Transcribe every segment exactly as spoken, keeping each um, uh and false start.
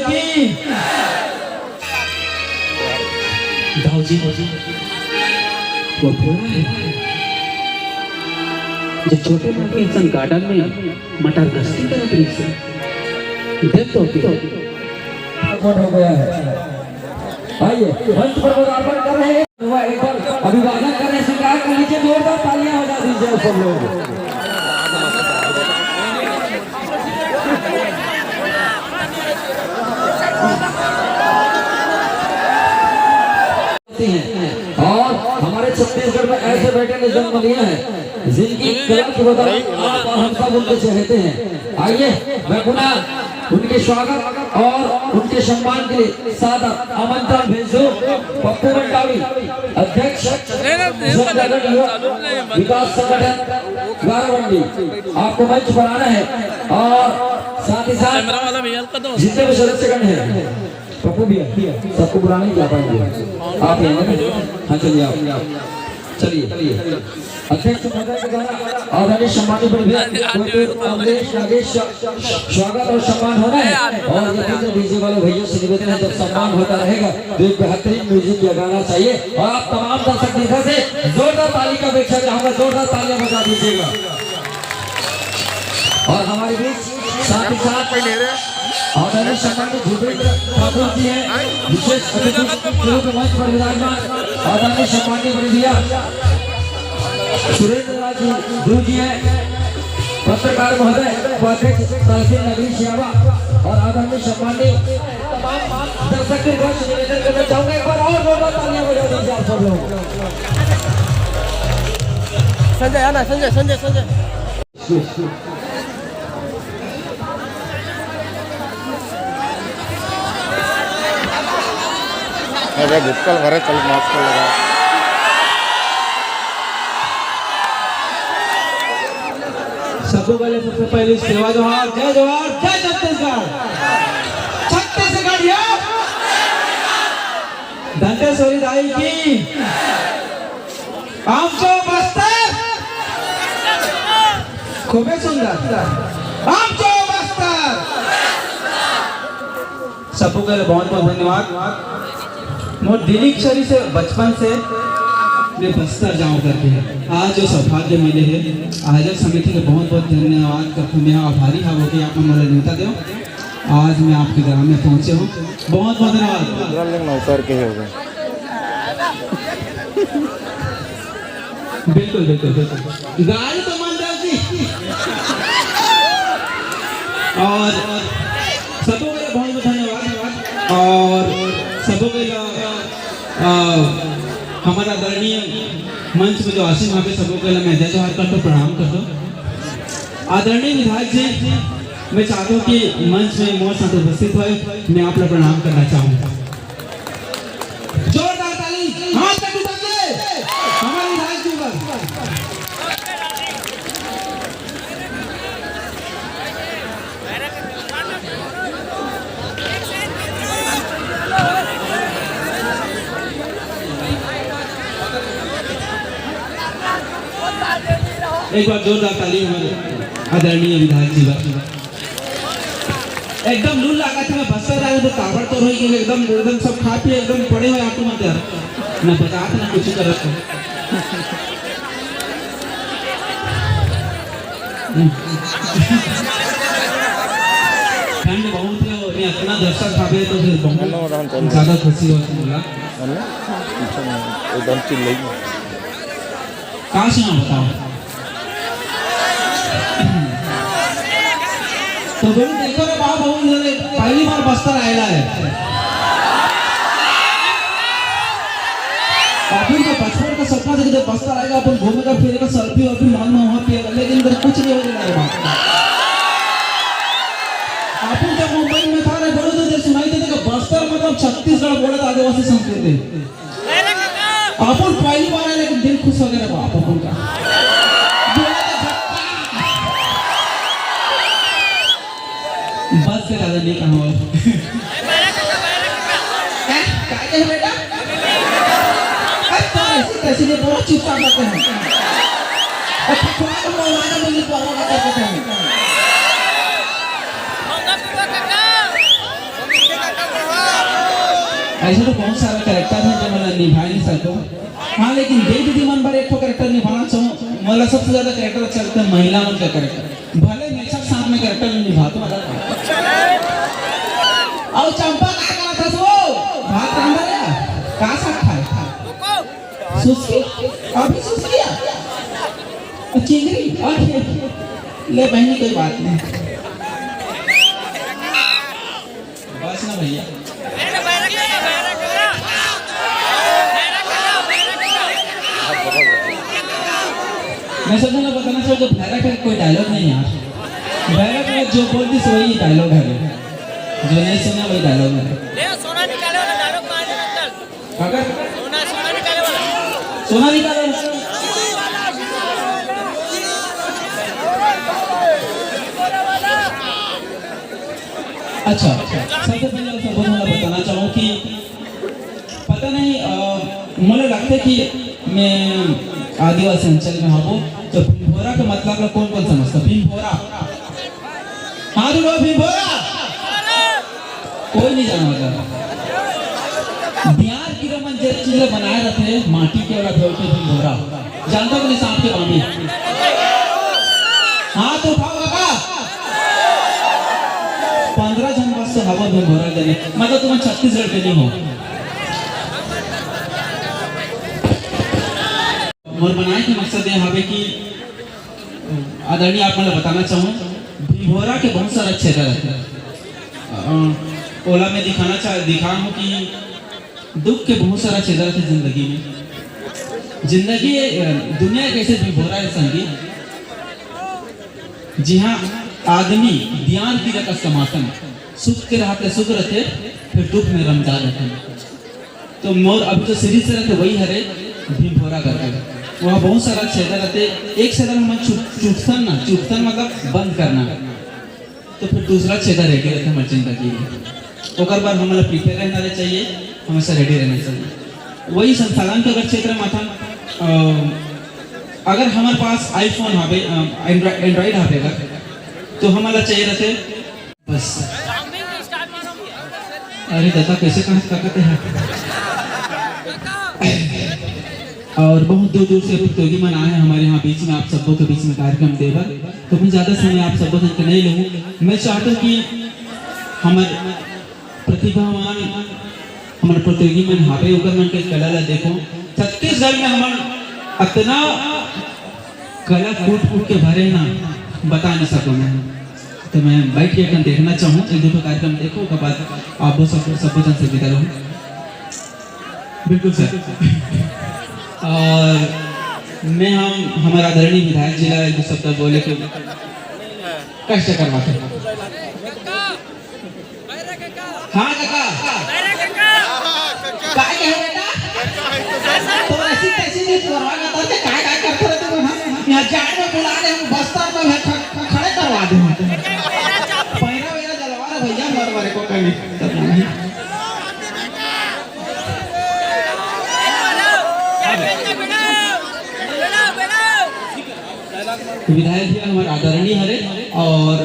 की। दाऊ जी, वो थोड़ा है जो छोटे माँ के इंसान गार्डन में मटर गश्ती करत रहिस हे। देख तो अभी। कौन हो गया है? आइए, मंच पर पदार्पण कर रहे हैं। हुआ एक बार अभिवादन करने स्वीकार कर लीजिए, जोरदार तालियां बजा दीजिए आप सब लोग। और हमारे छत्तीसगढ़ में ऐसे बेटे ने जन्म लिया है जिनकी कला की बदौलत आप और हम सब उनको चहेते हैं। आइए, मैं पुनः उनके स्वागत और उनके सम्मान के लिए सादर आमंत्रण भेज दूं पप्पू मंडावी, अध्यक्ष जनजागरण युवा विकास संगठन गाराबंडी, आपको मंच पर आना है और साथ ही साथ जितने भी सदस्यगण हैं, पप्पू भैया, सबको बुलाने की आप आएंगे, आप आएंगे ना? हाँ, चलिए आप, चलिए। अध्यक्ष महोदय के द्वारा आदरणीय सम्मानित प्रभु कोई कोई कमलेश नागेश स्वागत और सम्मान होना है। और यदि तो डीजे वाले भैया से निवेदन है, जब सम्मान होता रहेगा तो एक बेहतरीन म्यूजिक या गाना चाहिए। और आप तमाम दर्शक दीर्घा से जोरदार ताली का अपेक्षा चाहूंगा, जोरदार तालियां बजा दीजिएगा। और हमारे बीच साथ ही साथ आदरणीय सम्मानित भूपेंद्र ठाकुर जी हैं, विशेष अतिथि के रूप में मंच पर विराजमान आदरणीय सम्मानित बड़े भैया सुरेंद्र राज गुरु जी हैं, पत्रकार महोदय, उपाध्यक्ष तहसील नगरी सियावा और आदरणीय सम्मानित दर्शक के बीच निवेदन करना चाहूंगा, एक बार और जोरदार तालियां बजा दीजिए आप सब लोग। संजय, आना, संजय, संजय, संजय। अरे गुटकल भरे चल मास्क लगा। सबको पहले, सबसे पहले सेवा जोहार, जय जोहार, जय छत्तीसगढ़। छत्तीसगढ़ या दंतेश्वरी दाई की। आमचो बस्तर। खूबे सुंदर। आमचो बस्तर। सबको के लिए बहुत बहुत धन्यवाद। मोर दिली इच्छा रहिसे बचपन से मैं बस्तर जाऊं करके। आज जो सौभाग्य मिले है, आयोजक समिति के बहुत बहुत धन्यवाद करके मैं आभारी हूँ कि आप मोला न्योता दे। आज मैं आपके ग्राम में पहुंचे हूँ, बहुत बहुत धन्यवाद। दूसरा लोग नौकर के हो गए। बिल्कुल, बिल्कुल, बिल्कुल। गाड़ी तो मान जाओ जी। और सबको मेरा बहुत बहुत धन्यवाद। और सबको मेरा, अ, हमारा आदरणीय मंच में जो आसीन वहाँ पे सबको पहले मैं जय जोहार कर दो, प्रणाम कर दो। आदरणीय विधायक जी, मैं चाहता हूँ कि मंच में मोर साथ उपस्थित हुए, मैं आप लोग प्रणाम करना चाहूँगा। जोरदार ताली, हाथ तक उठा के हमारे विधायक जी पर। एक बार जोरदार ताली हमारे आदरणीय विधायक जी पर। एकदम लू लागत हे, बस्तर आए तो ताबड़तोड़ होई गे, एकदम, एकदम सब खा पी एकदम पड़े हुए आटू मत यार, ना बजात ना कुछ करत। ठंड बहुत है और ये इतना दर्शक खाबे तो फिर बहुत ज्यादा खुशी होती है। एकदम चिल्लाई। का सुना बताओ? तो बोलू, देखो रे बाप, हम इधर पहली बार बस्तर आएला है। अपन तो बचपन का सपना देखे थे, बस्तर आएगा, अपन घूमेगा, फिरेगा, selfie वर्फी मांगना वहां पिएगा, लेकिन इधर कुछ नहीं होने वाला है। अपन जब मुंबई में था रे, बोलू तो इधर सुनाई देते कि बस्तर मतलब छत्तीसगढ़ बोलत आदिवासी संस्कृति। अपन पहली बार है, लेकिन दिल खुश हो गया बाप अपन का। बस से ज्यादा नहीं कहा। हैं? क्या कहे बेटा? अरे तो ऐसी तैसी नहीं बोला, चुपचाप रहते हैं। और ठकुआ को मौलाना में नहीं बोला करते हैं। ऐसे तो बहुत सारा कैरेक्टर है जो मैं निभा नहीं सकूं। हाँ, लेकिन दे दीदी मन बर एक ठो कैरेक्टर निभाना चाहूँ। मोला सबसे ज्यादा कैरेक्टर अच्छा लगता है महिला मन का कैरेक्टर। भले मेछक सांप में कैरेक्टर निभाता हूँ। और चंपा का करत हस वो? भात रांधत हे? का साग खाए? सुस्की? अभी सुस्की आ? चिंगरी? ओके। ले बहनी, कोई बात नहीं। बस ना भैया। मैं सबसे पहले बताना चाहूँ, जो भैरव का कोई डायलॉग नहीं है यार। भैरव ने जो बोल दी, वही डायलॉग है, जो नहीं सुना, वही डायलॉग है। ले, सोना निकाले वाला डायलॉग मार दे, अंकल। अगर सोना, सोना निकाले वाला। सोना निकाले वाला। अच्छा, सबसे पहले सबको मैं बताना चाहूँ कि पता नहीं, अ, मोला लगता है कि मैं आदिवासी अंचल में हूँ, तो भिंभोरा का मतलब ला कौन कौन समझता? भिंभोरा। हाथ उठाओ, भिंभोरा। कोई नहीं जाना होगा। दियार कीरा मन जे चीज ला बनाए रहते, माटी के वाला भेव के भिंभोरा। जानता कि नहीं सांप के बामी? हाथ उठाओ काका। पंद्रह जन बस तो हवा भिंभोरा देने, मतलब तुम छत्तीसगढ़ के नहीं हो। मोर बनाए के मकसद ये हवे कि आदरणीय आप मन ल बताना चाहूँ, भिंभोरा के बहुत सारा छेदा रहता है। अ, ओला मैं दिखाना चाह, दिखा हूँ कि दुख के बहुत सारा छेदा रहता है जिंदगी में। जिंदगी, अ, दुनिया एक ऐसे भिंभोरा है संगी, जिहाँ आदमी दियार कीरा कस समाथे, सुख के रहते सुख रहते, फिर दुख में रमदा रहते। तो मोर अभी जो सीरीज चलत हे, वही हरे भिंभोरा करके। वहाँ बहुत सारा छेदा रहते। एक छेदा हमन चुप, चुपसन ना, चुपसन मतलब बंद करना। तो फिर दूसरा छेदा रेडी रहते हमारे जिंदगी में। ओकर बाद हमन ला प्रिपेयर रहना रहे चाहिए, हमेशा रेडी रहना चाहिए। वही संसाधन के अगर क्षेत्र में था, अ, अगर हमारे पास आईफोन हवे, अ, एंड्रॉय-, एंड्रॉइड हवे अगर, तो हमन ला चाहिए रहते बस। अरे दादा, कैसे कहाँ ताकत है? और बहुत दूर दूर से प्रतियोगी मन आए हैं हमारे यहाँ बीच में, आप सबों के बीच में कार्यक्रम देवर। तो मैं ज्यादा समय आप सबों जन के नहीं लूँ। मैं चाहता हूँ कि हमारे प्रतिभावान हमारे प्रतियोगी मन हावे, ओकर मन के कला ला देखो। छत्तीसगढ़ में हमन अतना कला कूट कूट के भरे ना, बता नहीं सकूँ मैं। तो मैं बैठ के अपन देखना चाहूँ, एक दो ठो कार्यक्रम देखो, ओकर बाद आप वो सब, सब जन से विदा रहूँ। बिल्कुल सर। और मैं हम, हमारे आदरणीय विधायक जी ला एक दो शब्द बोले के कष्ट करवाते हैं। हाँ काका। काय कहे बेटा? तो ऐसी तैसी नहीं करवा ना, तो काय काय करते रहते हो, हाँ? यहाँ जाए में बुला रहे हैं, बस्तर में है, ख-, ख-, खड़े करवा दे हम। पैरा वैरा जलवा रहे भैया, मर मरे को कभी। विधायक जी हमारे आदरणीय हरे और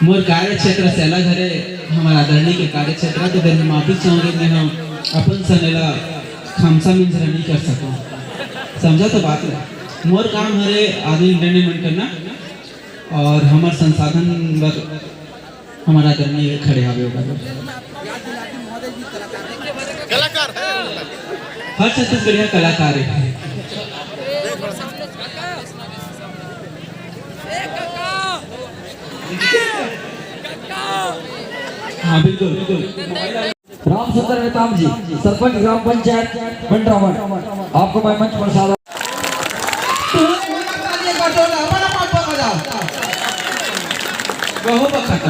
मोर कार्यक्षेत्र से अलग हरे, हमार आदरणीय के कार्यक्षेत्र, तो फिर मैं माफी चाहूंगी कि हम अपन सनेला खमसा मिंजरा नहीं कर सकूं। समझा तो बात है, मोर काम हरे आदमी एंटरटेनमेंट करना और हमार संसाधन बर हमार आदरणीय खड़े हावे ओकर बर। कलाकार है। हर छत्तीसगढ़िया कलाकार है। हाँ, बिल्कुल, बिल्कुल। रामचंद्र नेताम जी, सरपंच ग्राम पंचायत बंडरावन, आपको मैं मंच पर सादर। बहुत बखत।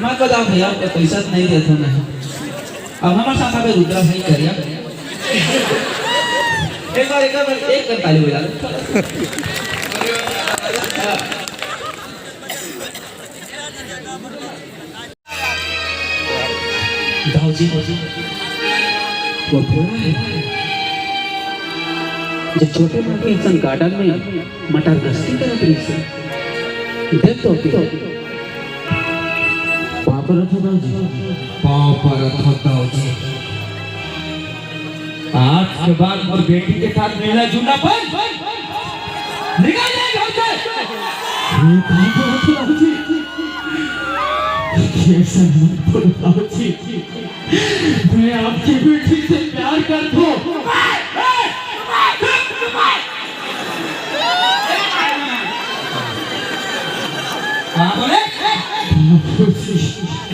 मत बताओ भैया, आपको पैसा नहीं देता मैं। अब हमारे साथ आवे रुद्रा भाई करिया। एक बार, एक बार, एक कर ताली बजा दो। दाऊ जी, वो भोला है। जो छोटे मोटे इंसान गार्डन में मटर गश्ती करत रहिस हे। देख तो अभी। बाप परत हो दाऊ जी। पाँव परत हो दाऊ जी। आज के बाद मोर बेटी के साथ मिलना जुलना बंद। निकल जाए घर से। ये पाँव परत हो दाऊ जी। ऐसा मत बोलो दाऊ जी। मैं आपकी बेटी से प्यार करता हूँ। हाँ, बोले?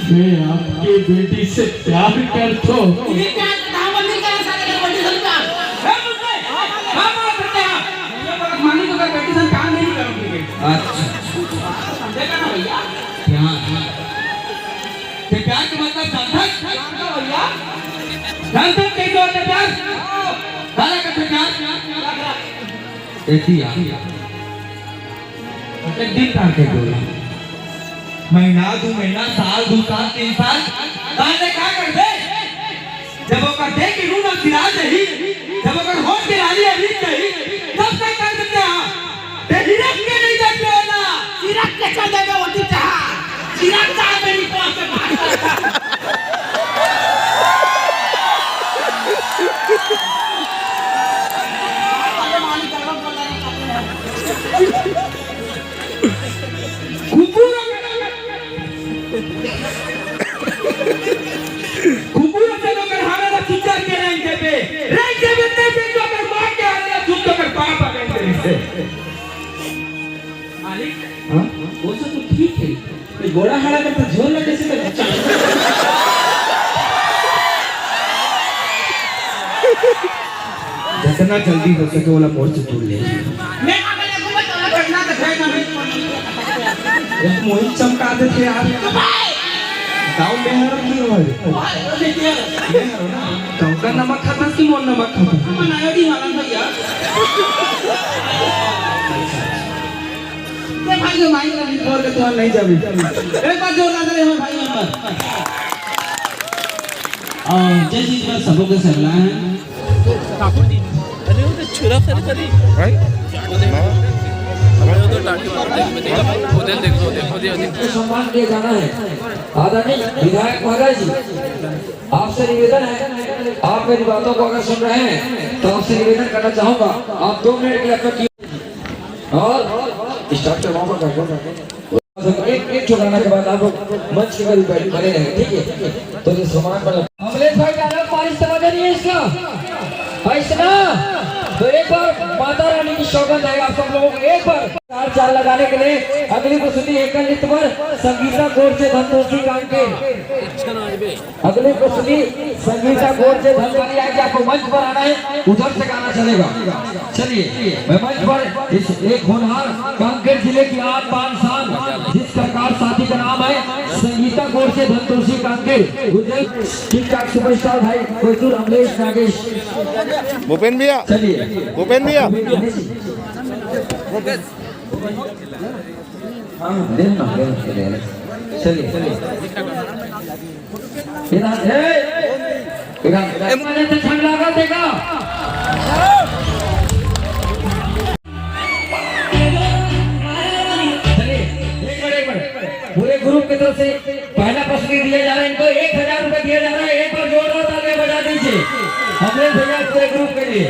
मैं आपकी बेटी से प्यार करता हूँ। ये प्यार का दामन नहीं करा सारे का बेटी से प्यार। ए, मुझसे, हम आप करते हैं। ये बात मानी तो कर बेटी से प्यार नहीं करूँगी। अच्छा। देखा ना भैया? प्यार। ते प्यार के मतलब जानता है? जानता भैया। जानता है कैसे होता है प्यार? काला का प्यार? ऐसी यार। एक दिन तार के बोला, महीना, दू महीना, साल, दू साल, तीन साल, तार ले का कर दे? जब ओकर देह के रूह ना सिरा जाही, जब ओकर होठ के लाली अभी जाही, तब तक कर सकते हैं। ते हिरक के नहीं जाते हो ना। हिरक के चल देवे वो दिन जहाँ। हिरक जाए मेरी पास से बाहर। कुकुर कुकुर से लोग हमारा चिच्चा के रंग देवे, रंग देवे ते से तो कर मार के आने तू तो कर पाप आ गए से। मालिक, हाँ? वो सब तो ठीक है, ये गोड़ा हाड़ा का तो जोर लगे से तो अच्छा। जितना जल्दी हो सके, ओला मोर से दूर ले। मैं का बोले, घूमे तो ना बैठना तो है ना, मैं एक मोहित चमका देते यार। गाँव में हर की हो रे? मैं हर ना। गाँव का नमक खाता कि मोर नमक खाता? हम नायोडी वाला भैया। ये भाई जो माइक लगी, जोर के तुम नहीं जावे। एक बार जोर लगा दे, हम भाई नंबर। और जय श्री कृष्ण, सबों के सरला है। अरे, वो तो छुरा खरीद खरीद। भाई? वो देख, वो तो टाटी मार दे, वो देख, वो देख, वो देख, वो देख। को सम्मान किया जाना है। आदरणीय विधायक महोदय जी, आपसे निवेदन है, आप मेरी बातों को अगर सुन रहे हैं, तो आपसे निवेदन करना चाहूंगा, आप दो मिनट के लिए अपना और स्टार्ट करवाओ, करवाओ, करवाओ। एक, एक ठो गाना के बाद आप लोग मंच के करीब बैठ, बने रहें, ठीक है? तो ये सम्मान बना। अमलेश भाई, ज्यादा पारिश समझ नहीं है इसका। भाई सुना, तो एक बार माता रानी की सौगंध है आप सब लोगों को, एक बार चार चार लगाने के लिए अगली प्रस्तुति एकल नृत्य पर संगीता गोडसे धनतोसी कांकेर। अगली प्रस्तुति संगीता गोडसे धनवाली आएगी, आपको मंच पर आना है, उधर से गाना चलेगा। चलिए, मैं मंच पर इस एक होनहार कांकेर जिले की आन बान शान, जिस प्रकार साथी का नाम है संगीता गोडसे धनतोसी कांकेर, उधर ठीक ठाक सुपरस्टार भाई कोइतुर अमलेश नागेश। भूपेन भैया, चलिए। भूपेन भैया। हाँ, हाँ, दे ना, दे ना, दे ना। चलिए, चलिए। इधर, ए, इधर, इधर। ए, मैंने तो छंड लगा देगा। चलिए, एक मिनट, एक मिनट। पूरे ग्रुप की तरफ से पहला पुरस्कार दिया जा रहा है, इनको एक हजार रुपए दिया जा रहा है। एक बार जोरदार तालियां बजा दीजिए अमलेश भैया, पूरे ग्रुप के लिए।